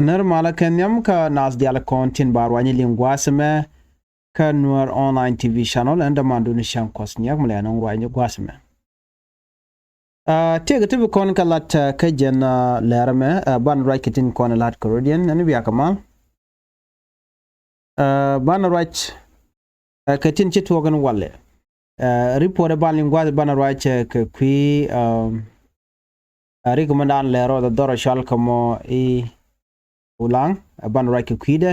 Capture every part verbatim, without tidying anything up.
Nɛr malä kɛ nhiam kä naath diaal kɔn tin ba ruany liŋ gua̱a̱th ɛmɛ kä Nuer Online T V channel, ɛn dämandun Cäŋ Kuɔth Nyiɛk mi lɛ nɔŋ ruany gua̱a̱th ɛmɛ. Aa, tëëkɛ ti bi kɔn kɛ lat, aa, kä jɛn, aa, lɛr ɛmɛ, aa, banɛ ruac kɛ tin kɔn lat kɛ rɔ̱diɛn, ɛn bia kɛ mal. Aa, banɛ ruac, aa, kɛ tin ci tuɔɔk ɛn walɛ. Aa, report ɛ banɛ liŋ gua̱a̱th banɛ ruac, aa, kɛ kui̱, aa, aa, rik mɛ dan lɛ rɔɔdɛ dhɔr ɛ cɔal kɛ mɔ i̱ Ulaŋ, aa, banɛ ruac kɛ kui̱dɛ.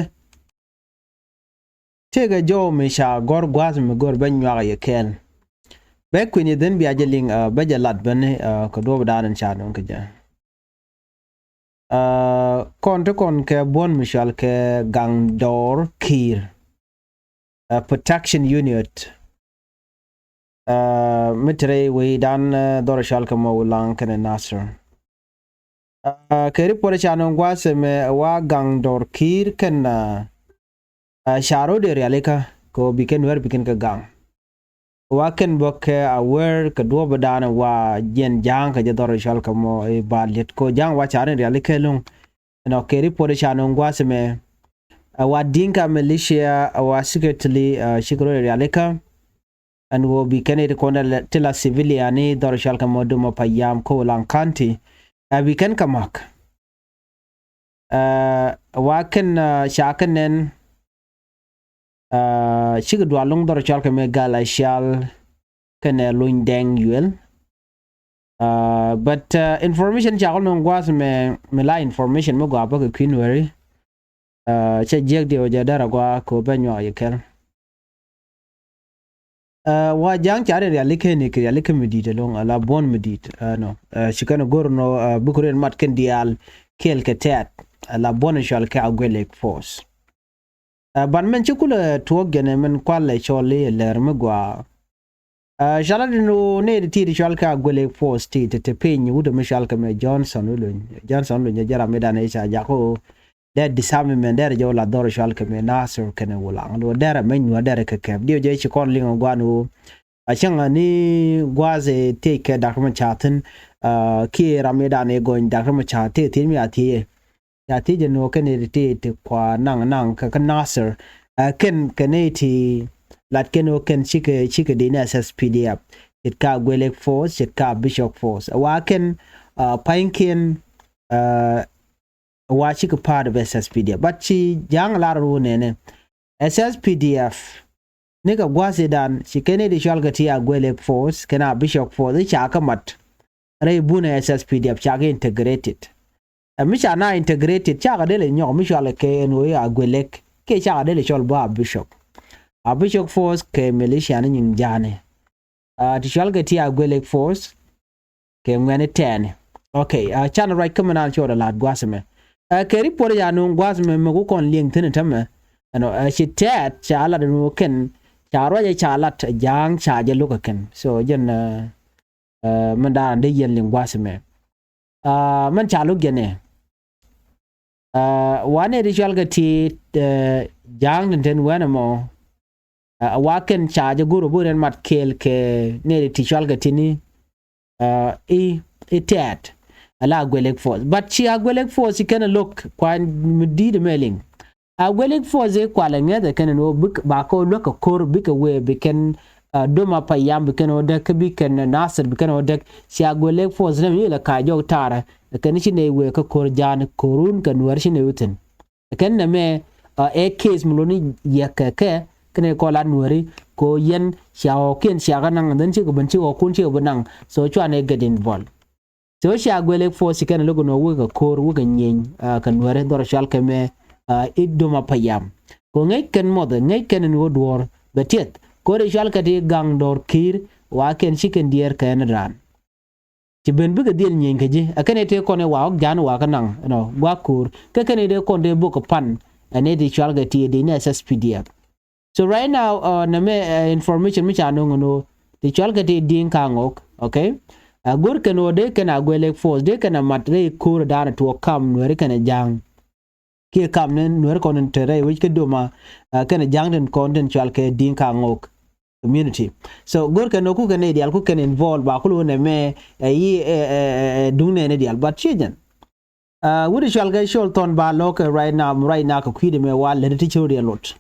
Tëëkɛ jɔw mi ca gɔ̱r gua̱a̱th mi gɔ̱r bä nyuak yɛ kɛɛl. Bɛ kui̱n yɛ dhen bia jɛ liŋ, aa, bä jɛ lat bäni, aa, kɛ duɔ̱ɔ̱p dan in ca duŋ kɛ jɛ. Aa, kɔn ti kɔn kɛ buɔ̱n mi cɔal kɛ Gaŋ Dɔɔr Kiir, aa, Protection Unit, aa, mi te rɛy wecdan, aa, dhɔr cɔal kɛ mɔ Ulaŋ kɛnɛ Nasir. Aa, kɛ report ca nɔŋ gua̱a̱th ɛmɛ wa Gaŋ Dɔɔr Kiir kɛn, aa, aa, ca rɔ̱diɛn rialikä kɛ ɣöö bi kɛn Nuɛr bi kɛn kɛ gaŋ. Wa kɛn bä kɛ aware kɛ duɔ̱ɔ̱p dan wa jiɛn Ja̱a̱ŋ kɛ jɛ dhɔr cɔal kɛ mɔ i̱ Bal Liet kɛ ɣöö Ja̱a̱ŋ wa ca rin rialikä ɛlɔ̱ŋ. Ɛnɔ kɛ report ca nɔŋ gua̱a̱th ɛmɛ, aa, wa Dinka militia, aa, wa secretly, aa, cikɛ rɔ̱diɛn rialikä. Ɛn ɣöö bi kɛn it kɔn ti la civilian ni dhɔr cɔal kɛ mɔ Duma Payam kä Ulaŋ County. Aa, bi kɛn kɛ mak. Aa, wa kɛn, aa, ca kɛ nɛn, aa, cikɛ dual lo̱ŋ dhɔr cɔal kɛ mɛ Gal Acial kɛnɛ Luny Dɛŋ Yuel. Aa, but, aa, information ca kɛ nɔŋ gua̱a̱th mɛ, mɛ la information mɛ gɔaa bä kɛ kui̱ Nuɛri. Aa, cɛ jiɛk diɛ wä jɛ dɛr agɔaa kɛ ɣöö bɛ nyuak yɛ kɛl. Aa, wa Ja̱a̱ŋ ca rin rialikä ni kɛ rialikä mi di̱i̱t ɛlɔ̱ŋ, ala buɔ̱n mi di̱i̱t, aa, nɔ. Aa, ci kɛn go̱r nɔ, aa, bikɛ rɔ̱diɛn mat kɛn diaal kɛɛl kɛ tɛ̈t, ala buɔ̱n cɔal kɛ Agwelek Force. Aa, ban mɛn ci kulɛ tuɔɔk jɛn ɛ mɛn kualɛ cɔl i̱ lɛr mi gɔaa. Aa, ca lat in ɣöö nɛy ti ti cɔal kɛ Agwelek Force ti te te piny wut mi cɔal kɛ mɛ Johnson Oluny. Johnson Oluny jɛ ram mi dan i̱ ca jak ɣöö dee disarmament dee rɛ jɛ wä la dhɔr cɔal kɛ mɛ Nasir kɛnɛ Ulaŋ. Luɔ dee rɛ mɛ nyuɔ dee rɛ kɛ kɛp. Diɛ jɛ ci kɔn liŋ ɛ guan ɣöö a cäŋ ni gua̱a̱th ɛ thiec kɛ Dak Macar thi̱n, aa, kiɛ ram mi dan i̱ gɔny Dak Macar thiec thiec mi a thiec. Ca thiec jɛ ni ɣöö kɛn it ti ti kua naŋ naŋ kɛ kä Nasir. Aa, kɛn kɛn it ti lat kɛn ɣöö kɛn cikɛ cikɛ di ni S S P D F. Ce̱tkɛ Agwelek Force, ce̱tkɛ Abishok Force. Wa kɛn, aa, pa̱nykiɛn, aa, wa cikɛ part of S S P D F. But ci Ja̱a̱ŋ lar ɣöö nɛnɛ S S P D F nikɛ gua̱a̱th i̱ dan ci kɛn it ti cɔal kɛ ti Agwelek Force kɛnɛ Abishok Force i̱ ca kɛ mat rɛy bunɛ S S P D F, ca kɛ integrated. Ɛ mi ca na integrated ca kɛ dee lɛ nyɔk mi cɔal kɛ ɛn ɣöö i̱ Agwelek kiɛ ca kɛ dee lɛ cɔl bä Abishok. Abishok Force kɛ militia ni nyin Ja̱a̱ŋ ni. Aa, ti cɔal kɛ ti Agwelek Force kɛ ŋuɛ̈ni tɛɛni. Okay, aa, can ruac kä mi naan cɔɔd a la̱t gua̱a̱th ɛmɛ. Aa, kɛ report ca nööŋ gua̱a̱th ɛmɛ mɛ ku kɔn liŋ thi̱n ɛ tämɛ. Ɛnɔ, aa, ci tɛɛt ca lat ɛn ɣöö kɛn ca ruac ɛ ca lat ɛ Ja̱a̱ŋ ca jɛ lo̱k ɛ kɛn. So jɛn, aa, aa, min da̱a̱n dee yɛn liŋ gua̱a̱th ɛmɛ. Aa, min ca lo̱k jɛn ɛ. Aa, wa nɛy ti cɔal kɛ ti, aa, Ja̱a̱ŋ tin ten wɛn ɛmɔ. Aa, wa kɛn ca jɛ go̱r ɛ bo̱o̱r ɛn mat kɛɛl kɛ nɛy ti cɔal kɛ ti ni, aa, i̱, i̱ tɛɛt. Ala Agwelek Force. But ci Agwelek Force ci kɛn ɛ lo̱k kua mi di̱i̱t ɛmɛ liŋ. Agwelek Force i̱ kualɛ ŋäth ɛ kɛn ɛn ɣöö bik ba kɛ ɣöö luäk kɛ ko̱r bikɛ wëë bi kɛn, aa, Duma Payam bi kɛn ɣöö däk kä bi kɛn Nasir bi kɛn ɣöö däk. Ci Agwelek Force nɛmɛ i̱ lɛ ka̱a̱c jɔk taarä. Ɛ kɛn ci nɛy wëë kä ko̱r Ja̱a̱ŋ ko̱run kɛ Nuäär ci nɛy wä thi̱n. Ɛ kɛn nɛmɛ, aa, ɛ case mi loni yɛ kɛ kɛ kɛn ɛ kɔn lat Nuääri kɛ ɣöö yɛn cia ɣɔ̱kiɛn cia kɛ naŋ, and then cikɛ ben ci ɣɔ̱kun cikɛ bi naŋ. So cuanɛ get involved. So ci Agwelek Force ci kɛn lo̱k ɛn ɣöö wekɛ ko̱r wekɛ nyieny, aa, kɛ Nuääri dhɔr cɔal kɛ mɛ, aa, i̱ Duma Payam. Kɛ ŋäc kɛn muɔth ŋäc kɛn ɛn ɣöö duɔ̱ɔ̱r bɛ tiɛth. Ko̱r i̱ cɔal kɛ ti Gaŋ Dɔɔr Kiir wa kɛn ci kɛn diɛɛr kɛ ɛn raan. Ci ben bikɛ dhil nyieny kä ji̱. Ɛ kɛn i̱ tëë kɔn i̱ wa ɣɔ̱k Ja̱a̱ŋ wa kä naŋ, you know, gua̱a̱k ko̱r. Kä kɛn i̱ tëë kɔn tëë bok kɛ pan ɛn i̱ ti cɔal kɛ ti i̱ di ni S S P D F. So right now, aa, nɛmɛ, aa, information mi ca no̱o̱ŋ ɛn ɣöö ti cɔal kɛ ti Dinka Ŋok, okay? Aa, go̱r kɛn ɣöö dee kɛn Agwelek Force, dee kɛn a mat rɛy ko̱r da̱a̱n tuɔɔk kam Nuääri kɛnɛ Ja̱a̱ŋ. Kiɛ kam ni Nuääri kɔn in te rɛy wec kä Duma, aa, kɛnɛ Ja̱a̱ŋ tin kɔn tin cɔal kɛ Dinka Ŋok community. So go̱r kɛn ɣöö ku kɛn nɛy diaal ku kɛn involve ba ku lo̱n ɛmɛ, aa, yi, ɛ, ɛ, ɛ, ɛ, duŋ nɛɛni diaal. But ciɛ jɛn. Wut i̱ cual kɛ Cuɔl Thɔn Ba Lo̱k, right now, right now kɛ kui̱dɛ mɛ wa lät ti ci rot yɛ lot.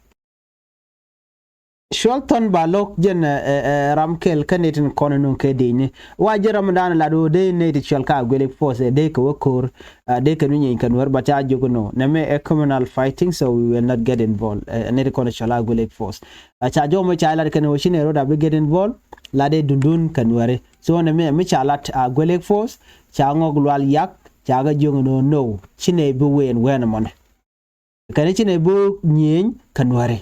Cuɔl Thɔn Ba Lo̱k jɛn ɛ ram kɛl kä nɛy tin kɔn nuŋ kɛ dec ni. Wa jɛ ram dan lat wä dee nɛy ti cual ka Agwelek Force, dee kɛ wä ko̱r, dee kɛ nu nyɛny kɛ Nuäär, ba ca jiök nɔ nɛ mɛ ɛ communal fighting, so we will not get involved. Nɛy ti kɔn cual Agwelek Force, ca jɔw mɛ ca lat kɛn wä ci nɛy rot a bi get involved, lat dee dundun kɛ Nuääri. So nɛ mɛ mi ca lat Agwelek Force, ca Ŋɔk Lual Yak, ca kɛ jiök nɔ, no, ci nɛy bi ween wɛn mɔnɛ. Kɛn ci nɛy bi nyieeny kɛ Nuääri.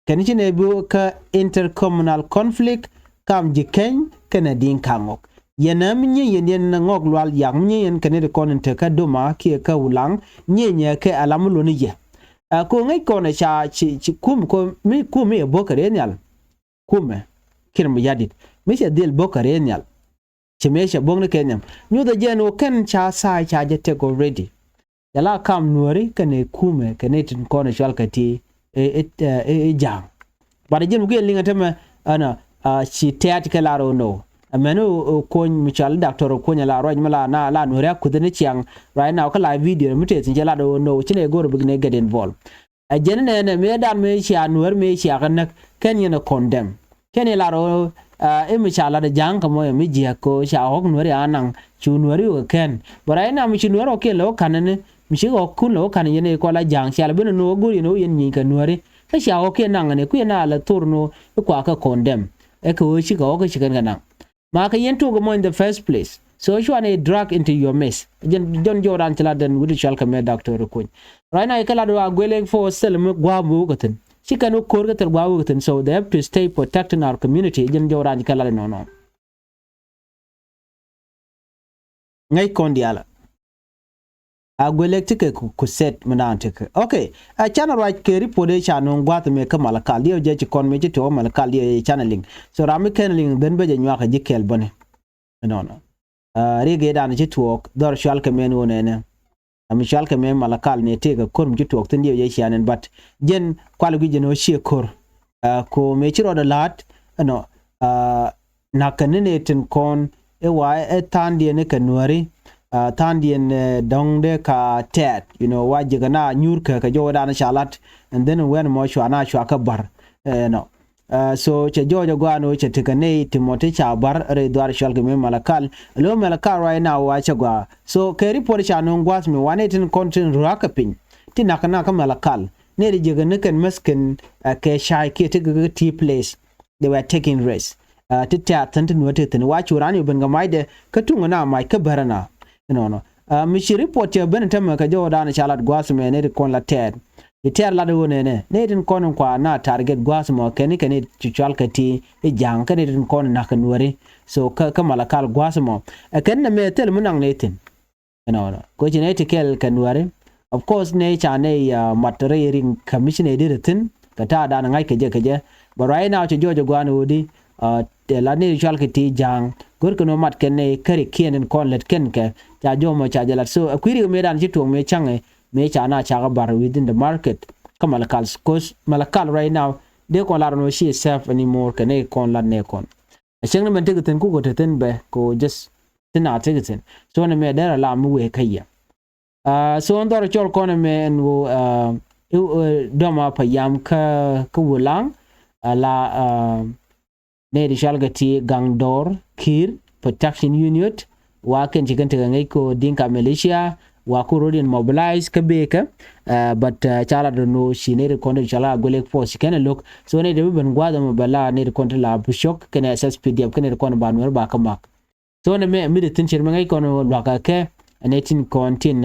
Kɛn ci nɛy bi kä intercommunal conflict kam ji̱ Keny kɛnɛ Diŋka Ŋɔk. Yɛn ɛ mi nyieeny yɛn, yɛn Ŋɔk Lual Yak, mi nyieeny yɛn kɛn nɛy ti kɔn in te kä Doma kiɛ kä Wulaŋ, nyieeny ɛ kɛ ala mi luɔ̱ni yɛ. Ɛ ko ŋäc kɔn ɛ ca ci, ci kum ko mi kum mi ɛ bo̱k kɛ rɛy nhial. Kumɛ Kiir Mayardit mi cɛ dhil bo̱k kɛ rɛy nhial. Ci mëë cɛ bo̱k ni kɛ nhiam nyuthɛ jɛn wä kɛn ca tha̱a̱ ca jɛ tek already. Ca la kam Nuääri kɛnɛ kumɛ kɛnɛ tin kɔn cual kɛ ti i̱ ja̱a̱ŋ. But jɛn wä kiɛ liŋɛ tämɛ ɛnɔ ci tɛ̈t kɛ lar wä nɔ. Ɛmɛn wä kuɔny mi cual doctor wä kuɔny la ruac mi la na la Nuääri a kuth ni ciaŋ. Right now kä la video mi tëë thi̱n cɛ lar wä nɔ ci nɛ go̱r bik nɛ get involved. Ɛ jɛn nɛnɛ mëë dan mëë cia Nuäär mëë cia kɛ näk kɛn yɛn ɛ condemn. Kɛn yɛ lar ɣöö i̱ mi ca lat ɛ ja̱a̱ŋ kɛ mɔ yɛ mi jiäk kɛ ɣöö ca ɣɔ̱k Nuäär ya naŋ cu Nuäär yuk ɛ kɛn. But right now mi ci Nuäär ɣɔ̱k kiɛn lɛ wä ka̱n ɛn mi ci ɣɔ̱k kun lɛ wä ka̱n yɛn ɛ kɔl a ja̱a̱ŋ cia lɛ ben ɛn ɣöö go̱r yɛn ɣöö yɛn nyieny kɛ Nuääri. Kä cia ɣɔ̱k kiɛn naŋ ɛn ɛ kui̱ ɛn a lɛ thor ɛn ɣöö i̱ kua kɛ condemn. Ɛ kɛ ɣöö cikɛ ɣɔ̱k kä ci kɛn kɛ naŋ. Ma kɛ yɛn tuɔk ɛmɔ in the first place. So cuanɛ drag into your mess. Jɛn jɔn jɔw dan ci lat den wi̱cdɛ cual kɛ mɛ doctor kuny. Right now ikɛ lat wa Agwelek Force thil mi gua̱a̱m wee wä kɛ thi̱n. Ci kɛn wä ko̱r kɛ thil gua̱a̱m wee wä kɛ thi̱n. So they have to stay protecting our community. Jɛn jɔw dan ci kɛ lat nɔnɔ. Ŋäc kɔn diaal. Agwelek ti kɛ ku, ku set mi naan ti kɛ. Okay. Ɛ canɛ ruac kɛ report ëë ca nuŋ gua̱th mëë kä Malakal diɛw jɛ ci kɔn mëë ci tuɔɔk Malakal diɛw jɛ canɛ liŋ. So ram mi kɛn liŋ dhän bä jɛ nyuak ɛ ji̱ kɛl bäni. Ɛnɔnɔ. Rik ëë dan ci tuɔɔk dhɔr cual kɛ mɛn ɣöö nɛnɛ. Ɛ mi cual kɛ mɛn Malakal ni tëëk ɛ ko̱r mi ci tuɔɔk thi̱n diɛw jɛ cianɛn, but jɛn kual guic jɛn ɣöö ciɛ ko̱r. Ɛ ko mëë ci rɔɔdɛ la̱a̱t ɛnɔ. Na̱k kɛ ni nɛy tin kɔn i̱ wa ɛ tha̱a̱ŋdiɛn i̱ kɛ Nuääri. Tha̱a̱ŋdiɛn dɔ̱ŋdɛ ka tɛɛt, you know, wa ji̱ kɛ na nyuur kɛ kɛ jɔwdan ca la̱t. And then wɛn mɔ cua na cua kɛ ba̱r ɛnɔ. So cɛ jɔɔc ɛ gɔaa ni ɣöö cɛ tekɛ nɛy ti mɔ ti ca ba̱r rɛy dhuaar cɔal kɛ mi Malakal. Lo̱ Malakal right now wa cɛ gɔaa. So kɛ report ca no̱o̱ŋ gua̱a̱th mi wa nɛy tin kɔn tin rua̱a̱k kɛ piny ti na̱k kɛ na̱k kä Malakal. Nɛy ti jiäk ni kɛn mäth kɛn kɛ ca̱a̱c kiɛ ti kɛ tea place. They were taking rest. Ti tɛ̈th thi̱n ti nuɔ̱t ti thi̱n wa cu raan yɛ ben kɛ macdɛ kä tuŋ na mac kä bärä na. Inɔnɔ mi ci report cɛ ben tämɛ kɛ jɔwdan ca lat gua̱a̱th mɛ nɛy ti kɔn la tɛɛr. Ti tɛɛr lat ɣöö nɛnɛ nɛy tin kɔn in kua na target gua̱a̱th mɔ kɛn kɛn ti cual kɛ ti i̱ ja̱a̱ŋ kɛn tin kɔn in na̱k kɛ Nuääri. So kä Malakal gua̱a̱th mɔ ɛ kɛn nɛ mɛ thil mi naŋ nɛy thi̱n. Ɛnɔnɔ ko ci nɛy ti kɛl kɛ Nuääri. Of course nɛy ca nɛy mat rɛy riŋ kɛ mi ci nɛy dee rɛ thi̱n kɛ ta̱a̱ dan ŋa̱c kɛ jɛ kɛ jɛ. But right now cɛ jɔɔc ɛ gua̱a̱n ɣöödi la nɛy cual kɛ ti ja̱a̱ŋ go̱rkɛ nɔ mat kɛn nɛy käri kiɛn in kɔn lät kɛn kɛ ca jɔmɔ ca jɛ lat. So ɛ kui̱ri kɛ mëë dan ci tuɔɔk mëë ca̱ŋɛ mëë ca na cakɛ bar within the market kä Malakal. Cause Malakal right now dee kɔn lar nɔ ci safe anymore kɛ nɛy kɔn lat nɛy kɔn. Ɛ cäŋ ni mɛn tekɛ thi̱n kukɛ te thi̱n bɛ ko just ti na tekɛ thi̱n. So ni mɛ derɛ la mi wee kä yɛ. So ɛn dhɔr cɔl kɔn ɛmɛ ɛn ɣöö dɔma payam kä Wulaŋ. Ala nɛy ti cɔal kɛ ti Gaŋdɔr Kiir Protection Unit. Wa kɛn ci kɛn tekɛ ŋäc ko Dinka militia. Wa ku rot in mobilize kä beekä. But ca la do̱n ɣöö ci nɛy ti kɔn ti cɔal a Agwelek Force ci kɛn ɛ lo̱k. So nɛy ti bi ben gua̱a̱th ɛmɔ bɛ la nɛy ti kɔn ti la bi cɔk kɛn SSPDF kɛn nɛy ti kɔn ba Nuɛr ba kä mak. So nɛ mɛ mi di thin cir mɛ ŋäc kɔn luakä kɛ ɛn ɛ tin kɔn tin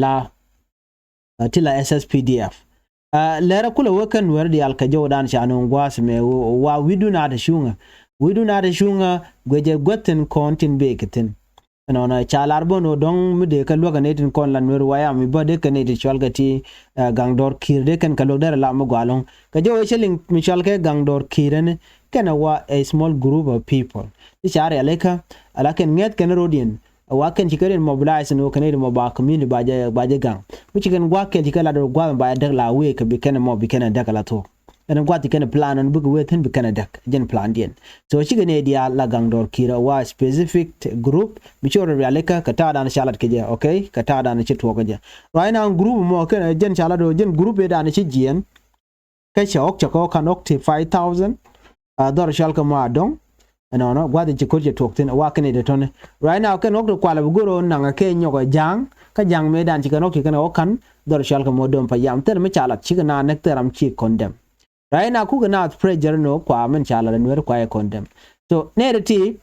la ti la SSPDF. Lɛrɛ kulɛ wek kɛ Nuɛr diaal kɛ jɔwdan ca nuŋ gua̱a̱th mɛ wa wi̱cdu na te cuŋä. Wi̱cdu na te cuŋä guecɛ guäth tin kɔn tin bek thin. Ɛnɔnɔ ca lar bä nɔ dɔ̱ŋ mi dee kɛ luäk kɛ nɛy tin kɔn la Nuɛr wayam mi bä dee kɛ nɛy ti cual kɛ ti Gaŋdɔr Kiir dee kɛn kɛ luäk derɛ la mi gua̱a̱ lɔ̱ŋ. Kɛ jɔwɛ cä liŋ mi cual kɛ Gaŋdɔr Kiir ɛn kɛn ɛ wa a small group of people. Ti ca rialikä ala kɛn ŋɛth kɛn rodiɛn. Wa kɛn ci kɛ rin mobilize ni wä kɛn rin mɔ ba community ba jɛ ba jɛ gaŋ. Mi ci kɛn gua̱a̱k kɛl ci kɛ lat gua̱a̱k ba jɛ däk la wee kɛ bi kɛn mɔ bi kɛn däk la thok. Ɛn gua̱th kɛn plan ɛn bikɛ wee thi̱n bi kɛn a däk jɛn plan diɛn. So cikɛ nɛy diaal la gaŋ dɔr ki̱i̱r a wa specific group mi ci rɔ rialikä kɛ ta̱a̱ dan ca lat kɛ jɛ, okay, kɛ ta̱a̱ dan ci tuɔɔk kɛ jɛ. Right now group mɔ kɛn jɛn ca lat ɔ jɛn group ëë dan ci jiɛn. Kä cɛ ɣɔk cɛ kɛ ɣɔk kan ɣɔk ti five thousand. A dhɔr cɔal kɛ mɔ a dɔŋ. Ɛnɔnɔ gua̱th ci ko̱r cɛ tuɔɔk thi̱n wa kɛn ëë tɔni. Right now kɛn ɣɔk ti kualɛ bi go̱r ɣän naŋ kɛ nyɔk ɛ ja̱a̱ŋ kä ja̱a̱ŋ mëë dan ci kɛn ɣɔk ti kɛn ɣɔk kan dhɔr cɔal kɛ mɔ dɔm pa yam thil mi ca lat cikɛ na näk thil ram ci kɔn dɛm. Right now kukɛ naath pressure ni wä kua min ca lat ɛ nuɛr kua ɛ condemn. So nɛɛrɛ ti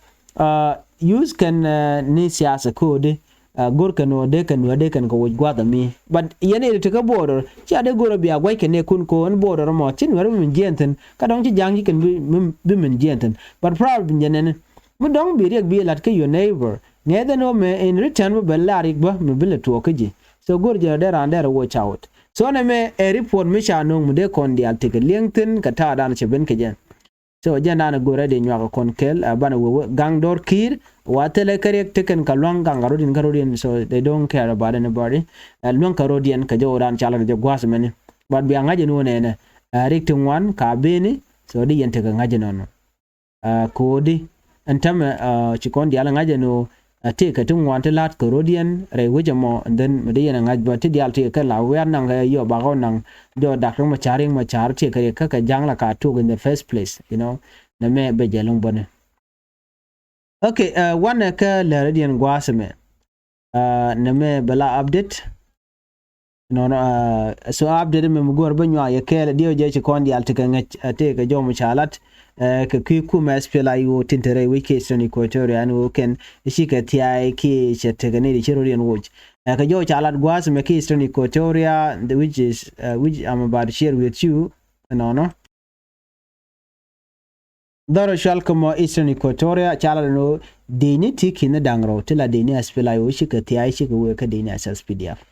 use kɛn ni siasa ko̱o̱di go̱r kɛn wä dee kɛn wä dee kɛn kɛ woc gua̱th ami. But yɛn nɛɛrɛ ti kä border cia dee go̱r ɛ bia gua̱c kɛn nɛɛkun ko̱o̱n border mɔ ci nuɛr bi min jiɛn thi̱n kä dɔ̱ŋ ci ja̱ŋ ci kɛn bi min jiɛn thi̱n. But problem jɛ nɛni mi dɔ̱ŋ bi riɛk bi lat kä your neighbor ŋɛth ɛn ɣöö mɛ in return bä ben lar yik bä mi bi lɛ tuɔɔk kä ji̱. So go̱r jɛ dee raan dee rɛ watch out. So nɛ mɛ ɛ report mi ca no̱o̱ŋ mi dee kɔn diaal tekɛ li̱eŋ thi̱n kɛ ta̱a̱ dan cɛ ben kɛ jɛ. So jɛn dan go̱r ɛ dee nyuak kɔn kɛl ɛ banɛ wee wee gaŋ dɔr ki̱i̱r wa thilɛ kä riɛk tekɛn kɛ lua̱ŋ gaŋ kɛ rot in kä rot in. So they don't care about anybody. Ɛ luäŋ kɛ rot in kɛ jɛ wä dan cal kɛ jɛ gua̱a̱th mɛni. But bia ŋa̱c in wä nɛnɛ ɛ riɛk ti ŋuan ka beni. So di yɛn tekɛ ŋa̱c in nɔnɔ. Ko̱o̱di ɛn tämɛ ci kɔn diaal ŋa̱c ɛn ɣöö tëëkɛ ti ŋuan ti la̱t kɛ ro̱diɛn rɛy wec ɛmɔ. And then mi dee yɛn ɛ ŋa̱c bä ti diaal tëëkɛ la wiat naŋ kɛ yɔ bakɔ naŋ jɔ dak riŋ mɔ ca̱r riŋ mɔ ca̱r tëëkɛ riɛk kä kɛ ja̱ŋ la ka tok in the first place, you know. Nɛ mɛ bɛ jɛ lo̱ŋ bäni. Okay, wanɛ kä lɛr ro̱diɛn gua̱a̱th ɛmɛ. Nɛ mɛ bɛ la update. Nɔnɔ so update mɛ mi guɔ̱r bä nyuak yɛ kɛɛl diɛw jɛ ci kɔn diaal ti kɛ ŋäc a tëëkɛ jɔw mi ca lat kɛ kui̱ kumɛ S P L A I O tin te rɛy wec kɛ Eastern Equatoria ɛn ɣöö kɛn ci kɛ thia̱a̱y kiɛ cɛ tekɛ ni di ci ro̱diɛn woc. Kɛ jɔw ca lat gua̱a̱th mɛ kɛ Eastern Equatoria, which is which I'm about to share with you. Nɔnɔ Dhɔr cual kä mɔ Eastern Equatoria ca la dɔ̱ŋ dee ni ti ki̱n ni da̱ŋ rɛw ti la dee ni S P L A I O cikɛ thia̱a̱y cikɛ wee kä dee ni S S P D F.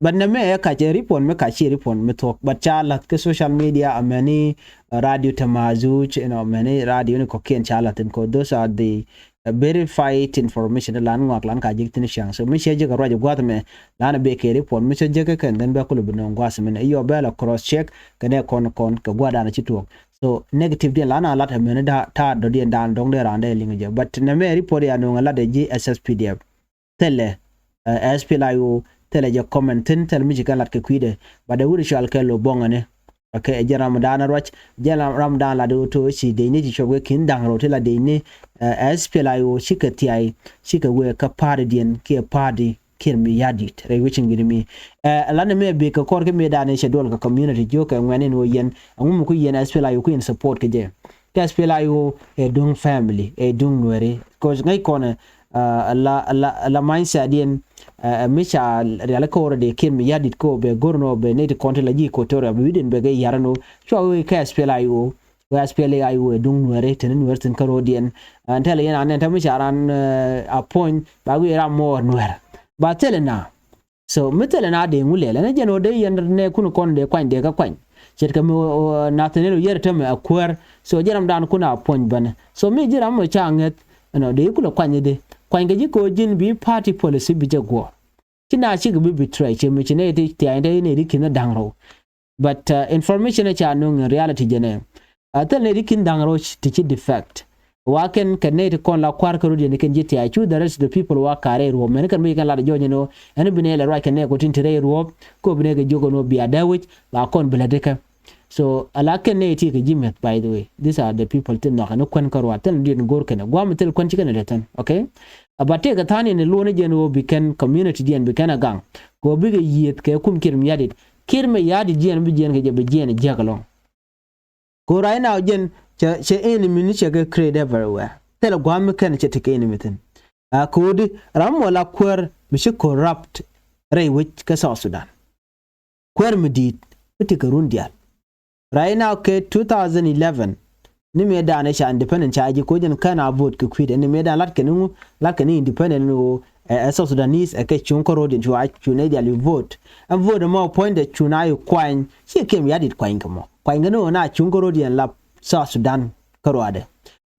But nɛ mɛ ɛ kac ɛ report mi kac ci report mi thuɔ̱k, but ca la̱th kä social media amäni radio Tamazuj, you know, amäni radio ni kɔ̱kiɛn ca la̱th in kɔ, those are the verified information. Lan ŋuak lan ka ji̱k thi̱n ciaŋ. So mi cɛ ji̱k a ruac gua̱th mɛ lan a bɛ kɛ report mi cɛ ji̱k kɛ kɛn, then bɛ kulɛ bi nööŋ gua̱th mɛ ni yɔ bɛ la cross check kɛ nɛ kɔn kɔn kɛ gua̱dan ci tuɔɔk. So negative diɛn la na lat mɛn da ta dɔ diɛn dan dɔŋ dee ran dee liŋ jɛ. But nɛ mɛ report ya nuŋ lat ji̱ S S P D F. Thilɛ S P L A I O thilɛ jɛ comment thin thilɛ mi ci kɛn lat kɛ kui̱dɛ. But dee wut cual kɛ lo bɔŋɛ ni. Okay, jɛ ram dan ruac jɛ ram dan lat to ci dee ni ci cuɔp kɛ kin da̱ŋ rɛw ti la dee ni S P L A I O cikɛ thiay cikɛ wee kä party diɛn kiɛ party. Kiɛn mi ya̱di̱t rɛy wecin gini mi. Ɛ lan mi bikɛ kɔr kä mi dan cɛ duɔl kɛ community jiök kɛ ŋuɛn in wä yɛn. Ɛŋu mi ku yɛn S P L A I O ku yɛn support kɛ jɛ. Kɛ S P L A I O ɛ duŋ family ɛ duŋ nuɛri. Cause ŋäc kɔn ɛ la la la mindset diɛn ɛ mi ca riali kä wä rɔ dee kiɛn mi ya̱di̱t kä wä bɛ go̱r nɔ bɛ neti kɔn ti la ji̱ Equatoria bi wi̱diɛn bɛ kɛ ya̱r nɔ. Cua wee kɛ S P L A I O. Wee S P L A I O ɛ duŋ nuɛri teni nuɛri thin kä ro̱diɛn. Ɛn tɛl yɛn an ɛn tɛm mi ca ran a puɔ̱ny ba wi̱i̱ ram mɔɔr nuɛr. Ba thilɛ na. So mi thilɛ na dee ŋu lɛl ɛn jɛn ɣöö dee yɛn nɛ kun kɔn dee kuany dee kä kuany. Ce̱tkɛ mi nathini lo yɛr tɛmɛ a kuäär. So jɛ ram dan kun a puɔ̱ny bänɛ. So mi ji̱ ram mɔ ca ŋäth ɛnɔ dee kulɛ kuany dee kuany kɛ ji̱ ko̱ ji̱n bi party policy bi jɛ guɔ. Ci na cikɛ bi betray ci mi ci nɛ ti thia̱a̱ny te nɛ ti ki̱n da̱ŋ rɛw. But information ca nuŋ in reality jɛnɛ a thil nɛ ti ki̱n da̱ŋ rɛw ti ci defect. Wa kɛn kɛ nɛ ti kɔn la kua̱r kä rut yɛn kɛn ji̱ thia̱a̱y cu the rest of the people wa ka̱r rɛy ruɔ̱p mɛn kɛn bi kɛn lat jɔ̱ɔ̱ny ɛn ɣöö ɛn bi nɛ lɛ ruac kɛn nɛ kɔ tin te rɛy ruɔ̱p. Kɛ bi nɛ kɛ jiök ɛn ɣöö bia dee wec ba kɔn bi lɛ dikɛ. So ala kɛn nɛ ti kɛ ji̱ mɛth, by the way, these are the people ti nhɔakɛ ni kuɛn kä ruac thil ni diɛn go̱r kɛn guam thil kuɛn ci kɛn dee thɛn. Okay. Aba tëëkɛ tha̱a̱n in luɔ̱n jɛn ɣöö bi kɛn community diɛn bi kɛn a gaŋ kɛ ɣöö bikɛ yiëth kɛ kum kiɛt mi ya̱di̱t kiɛt mi ya̱di̱t jiɛn bi jiɛn kɛ jɛ bi jiɛn jiäk ɛlɔ̱ŋ. Kɛ ɣöö right now jɛn cɛ cɛ enemy ni cɛ kɛ create everywhere. Thilɛ gua̱a̱th mi kɛn cɛ tekɛ enemy thi̱n. A kɛ ɣöö di ram mɔ la kuäär mi ci corrupt rɛy wec kä South Sudan. Kuäär mi di̱i̱t mi tekɛ run diaal. Right now kɛ two thousand eleven ni mëë da̱a̱n ɛ ca independent ca ji̱ ko̱ jɛn kɛn a vote kɛ kui̱dɛ ni mëë da̱a̱n lat kɛn ŋu lat kɛn independent ni ɣöö ɛ South Sudanese ɛ kɛ cuŋ kä ro̱diɛn cua cu nɛ diaal i̱ vote. Ɛn vote ɛmɔ puɔ̱nydɛ cu na i̱ kuany ci kiɛm ya̱di̱t kuany kɛ mɔ kuany kɛ ni ɣöö na cuŋ kä ro̱diɛn la South Sudan kä ruaadɛ.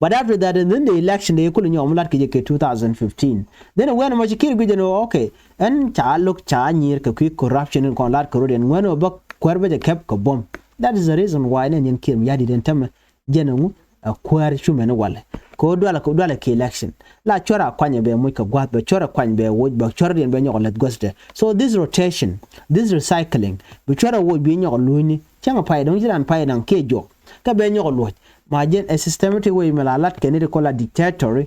But after that, and then the election dee kulɛ nyɔk mi lat kɛ jɛ kɛ two thousand fifteen. Then ɛ wɛn ɛmɔ ci kiɛt guic ɛn ɣöö okay ɛn ca lo̱k ca nyiir kɛ kui̱ corruption in kɔn lat kɛ ro̱diɛn ŋuɛn ɣöö bä kuäär bä jɛ kɛp kɛ buɔ̱m. That is the reason why nɛ nyin Kiir Mayardit ɛn tämɛ jɛn ɛŋu ɛ kuäär cumɛn walɛ. Kɛ ɣöö dualɛ, dualɛ kɛ election. La cuɛr a kuanyɛ bɛ moc kɛ gua̱th, bɛ cuɛr a kuany bɛ woc, bɛ cuɛr diɛn bɛ nyɔk lɛth guäthdɛ. So this rotation, this recycling, bi cuɛr a woc bi nyɔk lunyni, cäŋ a pay dɔ̱ŋ ci ran pay naŋ kiɛ juɔk. Kä bɛ nyɔk luɔc. Ma jɛn ɛ systematic way mɛ la lat kɛ ni ti kɔla dictator,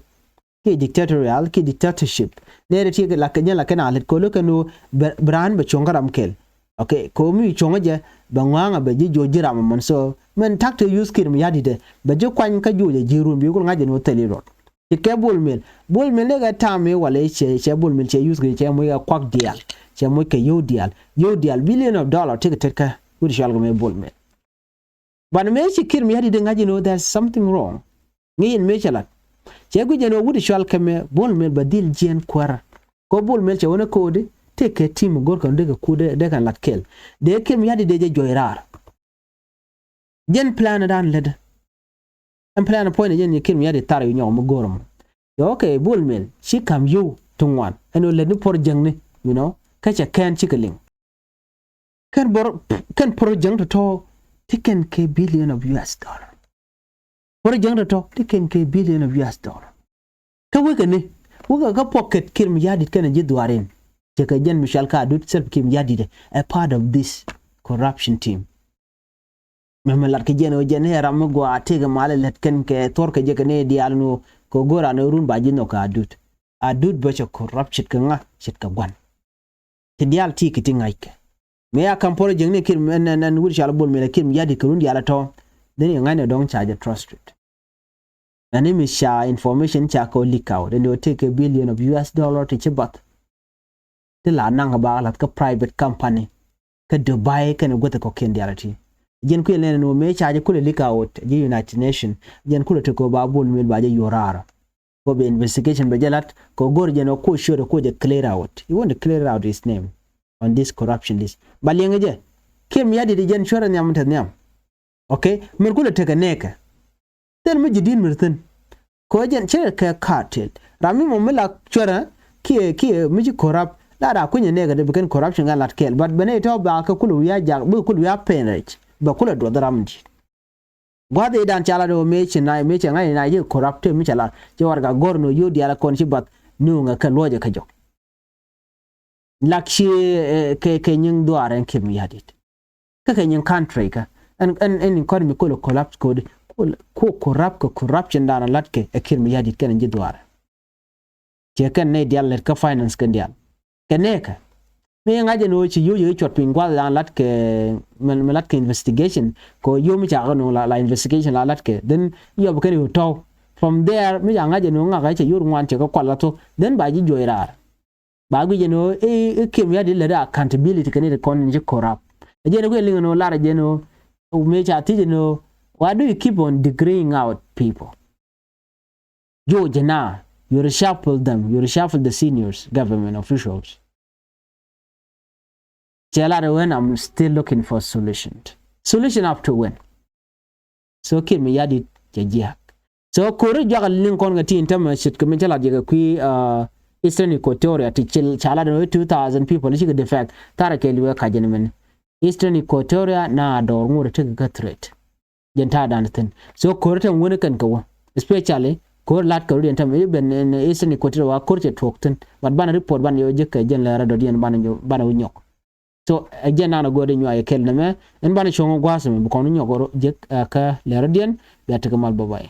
kiɛ dictatorial, kiɛ dictatorship. Nɛɛrɛ ti la kɛ jɛn la kɛ na lät kolo kɛ ni bi raan bɛ cuɔ̱ŋ kä ram kɛl. Okay, kɛ mi cuɔ̱ŋ jɛ bɛ ŋɔaŋ bɛ ji̱ juɔc ji̱ ram mɔn. So mɛn tak ti use Kiir Mayardit dɛ bɛ ji̱ kuany kä juɔc ji̱ run bi kul ŋa̱c jɛ ni wä thil irɔt. Ti kɛ Bol Mel. Bol Mel ni kɛ tam mi walɛ cɛ, cɛ Bol Mel cɛ use kɛ cɛ moc kɛ kuak diaal. Cɛ moc kɛ yio̱w diaal. Yio̱w diaal billion of dollar ti kɛ tet kä wut cual kɛ mi Bol Mel. But mëë ci Kiir Mayardit di ŋa̱c inɔ there's something wrong. Ŋi̱i̱c in mëë cɛ lat. Cɛ guic ɛn ɣöö wut cual kɛ mɛ Bol Mel bɛ dhil jiɛn kuäärä. Kɛ Bol Mel cɛ wänä ko̱o̱di tëë kɛ team go̱r kɛn dee kɛ kuut dee kɛn lat kɛɛl. Dee Kiir Mayardit dee jɛ juɔc raar. Jɛn plan dan lätdä. Ɛn plan puɔ̱ny ni jɛn Kiir Mayardit thar yu nyɔk mi go̱r mɔ. Yɛ okay Bol Mel ci ka̱m yio̱w ti ŋuan ɛn ɣöö lät ni puɔr jäŋni, you know, kä cɛ kɛn cikɛ liŋ. Kɛn bor, kɛn project tɔ̱tɔ̱ ti kɛn kɛ billion of U S dollar. Project tɔ̱tɔ̱ ti kɛn kɛ billion of U S dollar. Kä wekɛ ni wekɛ kä pocket Kiir Mayardit kɛn ji̱ dhuarin. Cɛ kɛ jɛn mi cual kä Adut self Kiir Mayardit ɛ part of this corruption team. Mɛ mɛ lat kɛ jɛn ɣöö jɛn ɛ ram mi gɔaa tëëkɛ mal ɛ lät kɛn kɛ thuɔ̱rkɛ jɛ kɛ ni diaal ni ɣöö kɛ go̱o̱r an ɛ run ba ji̱ nhɔk kɛ Adut. Adut bä cɛ corrupt ce̱tkɛ ŋa ce̱tkɛ gua̱n. Ti diaal ti ki ti ŋa̱ckɛ. Mëë a ka̱m project ni Kiir ɛn ɛn ɛn wut cual Bol Mel ɛ Kiir Mayardit kɛ run diaal ɛ tɔ̱. Then i̱ ŋa̱cnɛ dɔ̱ŋ ca jɛ trusted. Ɛn i̱ mi ca information ca kɛ leak out ɛn i̱ ɣöö tëëkɛ billion of U S dollar ti ci bath. Ti la naŋ kɛ ba lath kä private company kä Dubai kɛnɛ guäth kɔ̱kiɛn diaal ti. Jɛn kui̱ lɛn ni wä mëë ca jɛ kulɛ leak out ji̱ United Nation. Jɛn kulɛ ti kɛ ba Bol Mel ba jɛ yuɔr raar. Kɔ bɛ investigation bɛ jɛ lat kɔ go̱r jɛn ɔ kuɔ cuɔt ɔ kuɔ jɛ clear out. You want to clear out his name on this corruption list. Ba liɛŋɛ jɛ Kiir Mayardit jɛn cuɔt ɛ nhiam te nhiam. Okay, mɛr kulɛ tekɛ nɛɛkɛ. Thil mi ji̱ di̱t mɛr thi̱n. Kɔ jɛn cɛ kɛ cartel. Ram mi mɔ mi la cuɛrɛ kiɛ kiɛ mi ci corrupt. La da kuinyɛ nɛɛkɛ dee bi kɛn corruption gan lat kɛɛl. But bɛ nɛy tɔ̱ ba kɛ kulɛ wi̱i̱ a jak bi kulɛ wi̱i̱ a pen rɛc. Bɛ kulɛ duɔth ram di̱t. Gua̱th i̱ dan ca lat ɣöö mëë ci naac mëë cɛ ŋa̱c naac ci corrupt tëë mi ca lat ci warɛga go̱r ni ɣöö yio̱w diaal kɔn ci bath ni ɣöö ŋɛ kɛ luɔcɛ kä jɔk. Lak ci kɛ kɛ nyiŋ dhuaar ɛn Kiir Mayardit. Kä kɛ nyiŋ country kä ɛn ɛn ɛn economy kolo collapse kodi. Ko corrupt kɛ corruption dan lat kɛ ɛ Kiir Mayardit kɛn ji̱ dhuaar. Ciɛ kɛn nɛy diaal lät kä finance kɛn diaal. Kɛ nɛɛkɛ. Mi ŋa̱c ɛn ɣöö ci yio̱w yɛ cuɔt piny gua̱th dan lat kɛ mi lat kɛ investigation. Kɛ ɣöö yio̱w mi ca kɛ nuŋ la la investigation la lat kɛ then yɔp kɛn yio̱w tɔ̱w. From there mi ca ŋa̱c ɛn ɣöö ŋa̱kä cɛ yio̱w ŋuan cɛ kɛ kual la thok then ba ji̱ juɔc raar. Ba guic ɛn ɣöö i̱ Kiir Mayardit lät accountability kɛn i̱ ti kɔn in ci corrupt. Ɛ jɛn ɛ guic liŋ ɛn ɣöö lar ɛ jɛn ɣöö mëë ca thiec ɛn ɣöö why do you keep on degreeing out people? George na, you reshuffle them, you reshuffle the seniors government officials. Cɛ lat ɛ ɣöö I'm still looking for solution. Solution up to when? So Kiir Mayardit cɛ jiääk. So ko̱ri juak a liŋ kɔn kɛ ti in tämɛ ce̱tkɛ min cä lat jɛ kɛ kui̱ Eastern Equatoria ti cil ca lat ɛ two thousand people cikɛ defect tharɛ kɛ liwɛ kac ɛn min. Eastern Equatoria na dɔɔr ŋot ɛ tekɛ kä threat. Jɛn ta̱a̱ dan thi̱n. So ko̱r tɛm wuni kɛn kɛ wä. Especially ko̱r lat kɛ rut yɛn tɛm i̱ ben in Eastern Equatoria wa ko̱r cɛ tuɔɔk thi̱n. But banɛ report banɛ yɛ wä jek kɛ jɛn lɛrä dɔ̱diɛn banɛ wä nyɔk. So ɛ jɛn nan a go̱o̱r i̱ nyuay ɛ kɛl nɛmɛ in banɛ cuɔ̱ŋ gua̱a̱th ɛmɛ bi kɔn wä nyɔk jek ɛ kä lɛrä diɛn. Bia tekɛ mal bä bay.